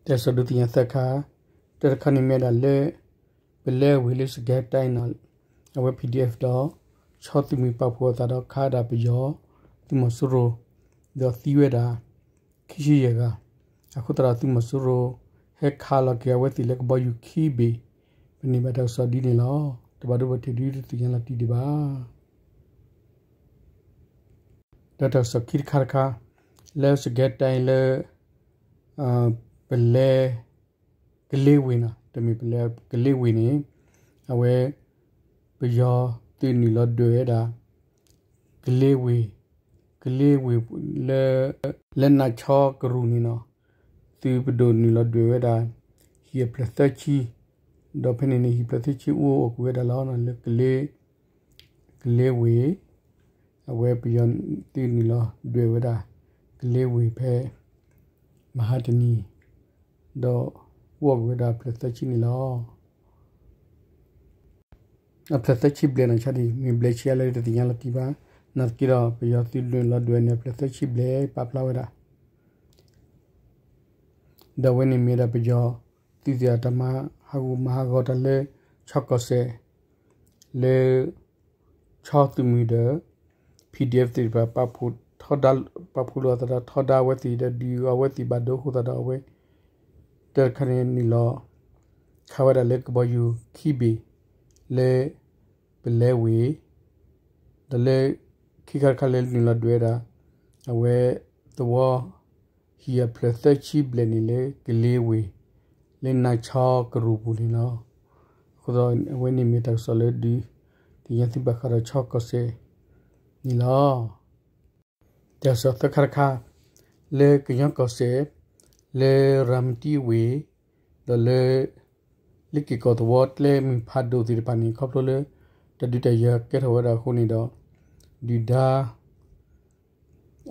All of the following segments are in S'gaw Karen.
တၢ်ကစီၣ်ဒုးသ့ၣ်ညါသၢခါ, တၢ်တခါန့ၣ်မ့ၢ်ဝဲဒၣ်လၢ ပလဲဝ့ၤလၢစကဲတၢ်အံၤန့ၣ်, အဝဲ PDF ဒီး ဆီသုးမုၢ်ပာ်ဖှိၣ်အသးဒီးခးဒၣ်ပယီၤ သုးမီၤစိရိၤ ဒီးသံဝဲဒၣ် ခံဆံယဲၢ်ဂၤ, အဃိသတးဒီးသုးမီၤစိရိၤ ဟဲခးလီၤက့ၤအဝဲသ့ၣ်လၢကဘီယူၤခံဘ့ၣ်, ပန့ၢ်ဘၣ်တၢ်ကစီၣ်ဒ်န့ၣ်လီၤ. တဘၣ်ဒိဘၣ်ထံးဒုးတသ့ၣ်ညါလီၤတံၢ်ဒံးဘၣ်. ဒီးတၢ်ကစီၣ်ခံတခါတခါ, လၢစကဲတၢ်အံၤလၢ ပလဲ ကလ့ဝ့ၤန့ၣ်, တမ့ၢ်ပလဲ ကလ့ဝ့ၤန့ၣ်, အဝဲ ပယီၤသုးနုာ်လီၤဒွဲၣ်ဝဲဒၣ် ကလ့ဝ့ၤ, ကလ့ဝ့ၤလၢ လၢနးဆီကရူၢ်န့ၣ်လီၤ. သုးပဒိၣ်နုာ်လီၤဒွဲၣ်ဝဲဒၣ် ဟံၣ်အဖျၢၣ်သၢဆံ, ဒီးဖဲန့ၣ်န့ၣ် ဟံၣ်ဖျၢၣ်သၢဆံအိၣ်အိၣ်ကွံာ်ဝဲဒၣ်လီၤ. လၢကလ့ ကလ့ဝ့ၤ, အဝဲပယီၤသုးနုာ်လီၤဒွဲၣ်ဝဲဒၣ် ကလ့ဝ့ၤဖဲ မဟါတနံၤ ဒီးအိၣ်ကွံာ်ဝဲဒၣ်အဖျၢၣ်သၢဆံန့ၣ်လီၤ. အဖျၢၣ်သၢဆံဘျဲၣ်န့ၣ် ဆါဒံး မ့ၢ်ဘျဲၣ်ဆံးအါလဲၣ်တသ့ၣ်ညါလီၤတံၢ်ဘၣ်. နာ်သက့ဒီး ပယီၤသုးနုာ်လီၤဒွဲၣ်န့ၣ် အဖျၢၣ်သၢဆံဘျဲၣ်ပာ်ဖျါဝဲဒၣ် ဒီးအဝဲန့ၣ်မ့ၢ်ဒၣ်ပယီၤသုးသ့ၣ်အတၢ်မၤဟးဂူာ်မၤဟးဂီၤတၢ်လၢ ဆီကီၢ်စဲၣ် လၢ ဆီသုးမုၢ်ဒီး PDF သ့ၣ်တဖၣ် ပာ်ဖှိၣ်ထီဒါ ပာ်ဖှိၣ်လိာ်အသးဒီးထီဒါအဝဲသ့ၣ်ဒီးဒုးအီၤအဝဲသ့ၣ်ဘၣ်ဒိအဃိသတးဒီးအဝဲ တၢ်တခါန့ၣ်နုာ်လီၤ ခးဝဲဒၣ်လၢကဘီယူၤခံဘ့ၣ် လၢ ပလဲဝ့ၤ ဒီးလၢ ခံခါတခါလၢနုာ်လီၤဒွဲၣ်ဝဲဒၣ် အဝဲ သဝီ ဟံၣ်အဖျၢၣ်သၢဆံဘျဲၣ်န့ၣ်လၢကလ့ဝ့ၤ လၢနးဆီကရူၢ်ပူၤန့ၣ်လီၤ. အဃိသတးအဝဲန့ၣ်မ့ၢ်တၢ်ကစီၣ်လၢဒုးသ့ၣ်ညါသုဘၣ်ဃးဒီးဆီကီၢ်စဲၣ်န့ၣ်လီၤ. တၢ်ကစီၣ်သၢခါတခါ လၢကညီကီၢ်စဲၣ် လၢရၤမတံဝ့ၤ ဒီးလၢ လၢက့ၢ်ကီၢ်သဝီကျဲမုၢ်ဖးဒိၣ်သ့ၣ်တဖၣ်န့ၣ် ခီဖျိလၢ တၢ်ဒုးတၢ်ယၤကဲထီၣ်ဝဲဒၣ်အဃိန့ၣ်ဒီး ဒုၣ်ဒါ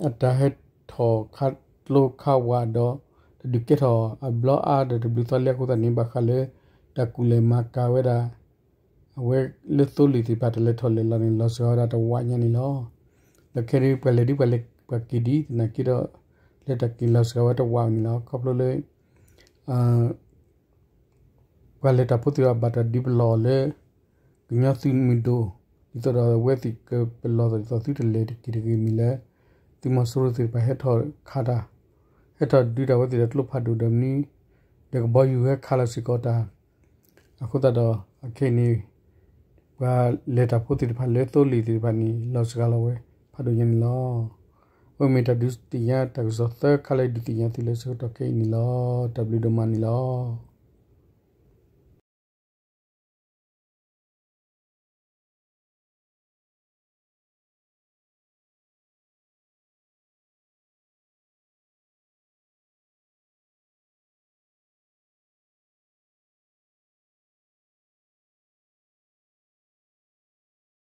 အတၢ်ဟဲထီၣ်ခးကျိခးဝးဒီး တၢ်ဒုးကဲထီၣ်အဘျီအါဒီးတဘျုးသီလၢအဃိသတးန့ၣ် ဘၣ်ဃးလၢ တၢ်ကူၣ်လဲၤမၤကၤဝဲဒၣ် အဝဲလၢသိလ့ၣ်သ့ၣ်တဖၣ်တၢ်လဲၤထီၣ်လဲၤလီၤန့ၣ် လီၤစှၤဝဲဒၣ်တဝးညါန့ၣ်လီၤ. ဒီးခဲအံၤပှၤလဲၤဒ်ပှၤလဲၤပှၤက့ၤဒ်သနာ်က့ဒီး လၢတၢ်က့ၤလီၤစှၤဝဲတဝးန့ၣ်လီၤ. ခီဖျိလၢ ပှၤလဲၤတၢ်ဖိသ့ၣ်တဖၣ်ဘၣ်တၢ်ဒုးပလီၢ်လၢ ကညီသုးမုၢ်ဒိၣ် ဒ်သိးဒီးအဝဲသ့ၣ်ကပလီၢ်သးဒ်သိးသုတလဲၤတက့ၤတဂ့ၤ မ့ၢ်လၢ သုးမီၤစိရိၤသ့ၣ်တဖၣ်ဟဲထီၣ်ခးတၢ် ဟဲထီၣ်ဒုးတၢ်ဝဲသ့ၣ်ဒီးကျိဖးဒိၣ်ဒီးမနုၤ ဒီးကဘီယူၤဟဲခးလီၤစ့ၢ်ကီးတၢ် အဃိသတးဒီး အခဲအံၤန့ၣ် ပှၤလဲၤတၢ်ဖိသ့ၣ်တဖၣ်လၢသိလ့ၣ်သ့ၣ်တဖၣ်န့ၣ် လီၤစှၤလီၤဝဲဖးဒိၣ်ညါန့ၣ်လီၤ. အဝဲမ့ၢ်တၢ်ဒုးသ့ၣ်ညါတၢ်ကစီၣ်သၢခါလၢဒုးသ့ၣ်ညါသုလၢဆၢကတီၢ်ခဲအံၤန့ၣ်လီၤ. တၢ်ဘျုးဒိၣ်မးန့ၣ်လီၤ.